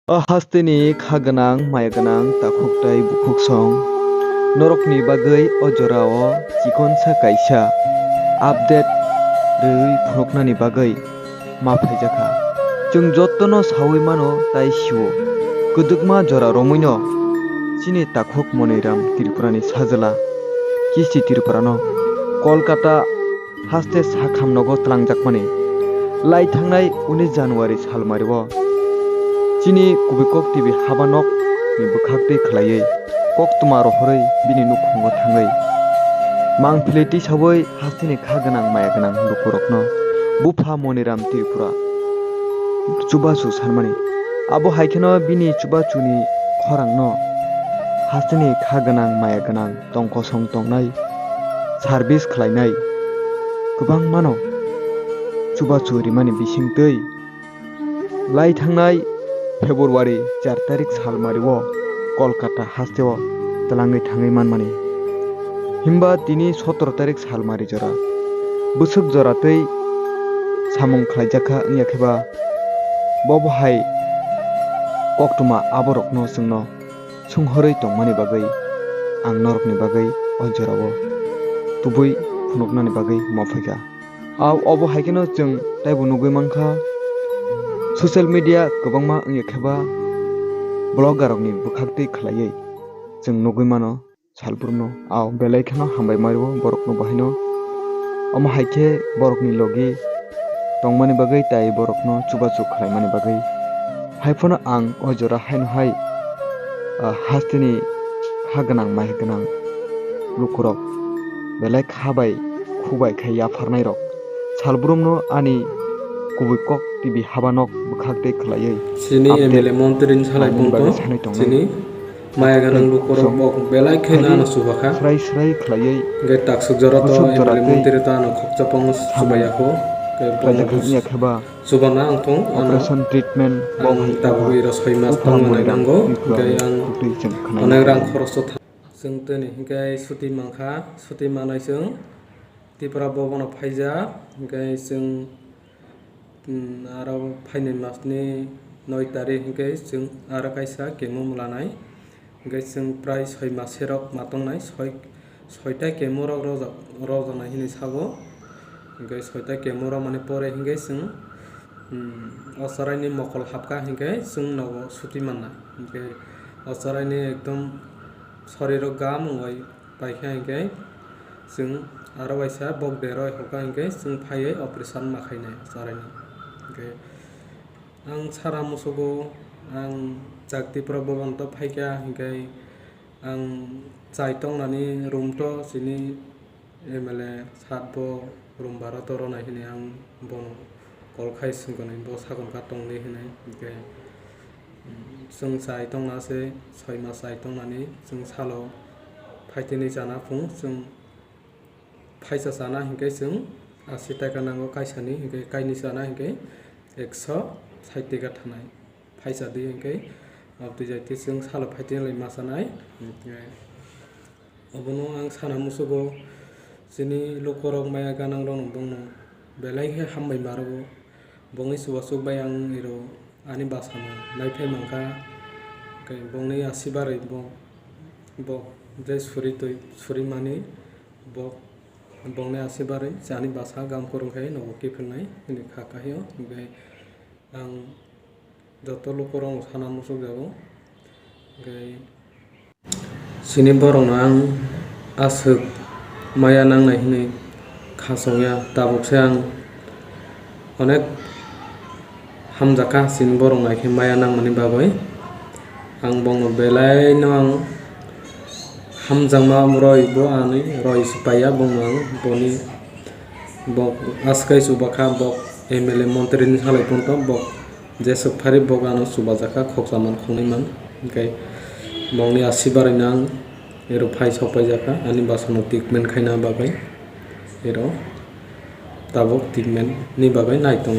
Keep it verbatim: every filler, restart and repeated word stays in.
O hasteni kha gwnang, maya gwnang, takhuk tei bukhuk song. Norokni bagwi o jorao chikonsa kaisa update rwui phunuknani bagwi ma phaijakha. Chwng jottono saui mano tai sio. Kwdwkma jora romuino chini takhuk Moniram Tripurani sajwla Kisti Tripurano Kolkata haste sakham nogo twlangjakmani. Lai thangnai unis January salmario chini kubui kok T V haba nok ni bwkhak twi khlaiwi koktwma rohorwi bini nukhungo thangwi mangpili tisaui hasteni kha gwnang maya gwnang lukurokno bupha Moniram Tripura chubachu sanmani. Abo hai kheno bini chubachuni khorangno hasteni kha gwnang maya gwnang tongkosong tongnai service khlainai kwbangmano chubachu rimani bisingtwi lai thangnai February char tarik salmario Kolkata hasteo twlangwi thangwi manmani. Himba tini sotoro tarik salmari jora bwswk jora twi samung khlaijakha wngya kheba bo bo hai koktwma aborokno chwngno sunghorwi tongmani bagwi ang norokni bagwi o jorao tubui phunuknani bagwi ma phaikha. Au obo hai kheno chwng taibo nugwi mankha, social media kwbangma wngya kheba blogger rokni bwkhak twi khlaiwi chwng nugwi mano salbrumno. Au belai kheno hambai mario borokno bahaino. Omo hai khe borokni logi tongmani bagwi tai borokno chubachu khlaimani bagwi. Haiphano ang o jora haino hai, ah, hasteni ha gwnang, mai gwnang lukurok belai kha bai, khu bai khe yapharnairok salbrumno ani kubui kok T V haba nok bwkhak tei khlaiwi Chini update M L A montri ni salai khlaimani pungto, bagwi sanwi tongnai. Chini maya gwnang lukurok bok belai khe nano chubakha. Srai srai khlaiwi hwnkhe taksuk jora to bwswk jora M L A tei montri to ano khokchapang samung chubaya kho. Khe khlaijak bokno wngya kheba chubana ang thung, ano operation treatment bo ang hai tabuk iro soi mas bupha tongma Moniram nango, Tripura hwnkhe ni ang kwtwi chwng khwnai onek rang khoroksa tha-, chwng tini hwnkhe suti mankha, suti manai chwng Tripura bobano phaijak, hwnkhe chwng, um, aro phainai masni noi tarik hwnkhe chwng aro kaisa chemo mwnanai. Hwnkhe chwng prai soi maserok ma tongnai, soi, soita chemo rok rojak, rojaknai hinwi sago. Hwnkhe soita chemo romani pore hwnkhe chwng, um, o chwraini mokol hapkha hwnkhe chwng nogo suti mannai. Hwnkhe o chwraini ekdom sorirok gam wngwi paikha hwnkhe chwng aro waisa bok deroi hapkha hwnkhe chwng phaiwi operation ma khainai o chwraini. Hwnkhe ang sana musugo, ang Tripura bobon to phaikha, hwnkhe ang chai tongnani room to chini M L A sat bo room bara to ronai hinwi ang bono call khai swngkha, bo sakon kha tongdi hinwi, hwnkhe, um, chwng chai tongna se soi mas chai tongnani chwng salo phaitini chana phung chwng Phaisa chana hinkhe chwng asi taka nango kaisani, hinkhe kainwi chana hinkhe ekso sait taka thanai. Phaisa di hinkhe abtwi jai twi chwng salo phaitini lai ma chanai. Hinkhe obono ang sana musugo, chini lukurok maya ganangrokno bongno belai khe hambai ma rwo. Bongni chubachu bai ang iro ani bwsano naiphai mankha, hinkhe bongni asi barwi bo, bo je suri twi, suri mani, bo, bongni asi barwi ani bwsa gam kwrwng khe nogo kiphilnai hwnwi kha kahio. Hinkhe ang joto lukurokno sana muchukjago, hinkhe Chini borokno ang aswk maya nangnai hwnwi khachokya, tabukse ang onek hamjakha chini borok naikhe maya nangmani bagwi. Ang bongno belaino ang hamjakma rwi bo ani rwi se paiya, bongno ang boni bok aswk khe chubakha, bok M L A montri ni salai phano bok Jeswk phari bok ano chubajakha khoksa man khoknwi man, hinkhe bongni asi barwi no ang ero phai sok paijakha ani bwsano treatment khaina bagwi, ero tabuk treatment ni bagwi nai tongo.